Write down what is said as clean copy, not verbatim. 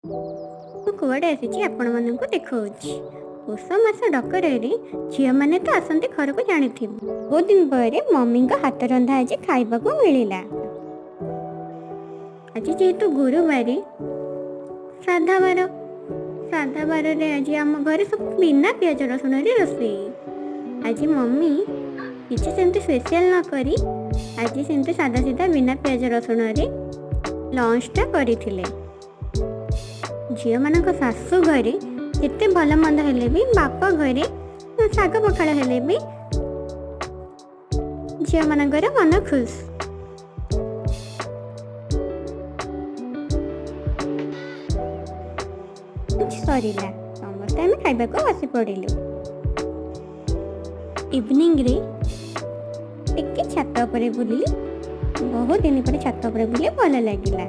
ମୁଁ କୁଆଡ଼େ ଆସିଛି ଆପଣମାନଙ୍କୁ ଦେଖାଉଛି। ପୌଷ ମାସ ଡକରାରେ ଝିଅମାନେ ତ ଆସନ୍ତି ଘରକୁ, ଜାଣିଥିବୁ। ବହୁତ ଦିନ ପରେ ମମିଙ୍କ ହାତ ରନ୍ଧା ଆଜି ଖାଇବାକୁ ମିଳିଲା। ଆଜି ଯେହେତୁ ଗୁରୁବାର, ସାଧା ବାର। ସାଧା ବାରରେ ଆଜି ଆମ ଘରେ ସବୁ ବିନା ପିଆଜ ରସୁଣରେ ରୋଷେଇ। ଆଜି ମମି କିଛି ସେମିତି ସ୍ପେଶିଆଲ ନ କରି ଆଜି ସେମିତି ସାଧା ସିଧା ବିନା ପିଆଜ ରସୁଣରେ ଲଞ୍ଚଟା କରିଥିଲେ। ଝିଅମାନଙ୍କ ଶାଶୁ ଘରେ ଯେତେ ଭଲ ମନ୍ଦ ହେଲେ ବି, ବାପ ଘରେ ଶାଗ ପଖାଳ ହେଲେ ବି ଝିଅମାନଙ୍କର ମନ ଖୁସ୍। ସରିଲା, ସମସ୍ତେ ଆମେ ଖାଇବାକୁ ବସି ପଡ଼ିଲୁ। ଇଭିନିଂରେ ଟିକେ ଛାତ ଉପରେ ବୁଲିଲି। ବହୁତ ଦିନ ପରେ ଛାତ ଉପରେ ବୁଲି ଭଲ ଲାଗିଲା।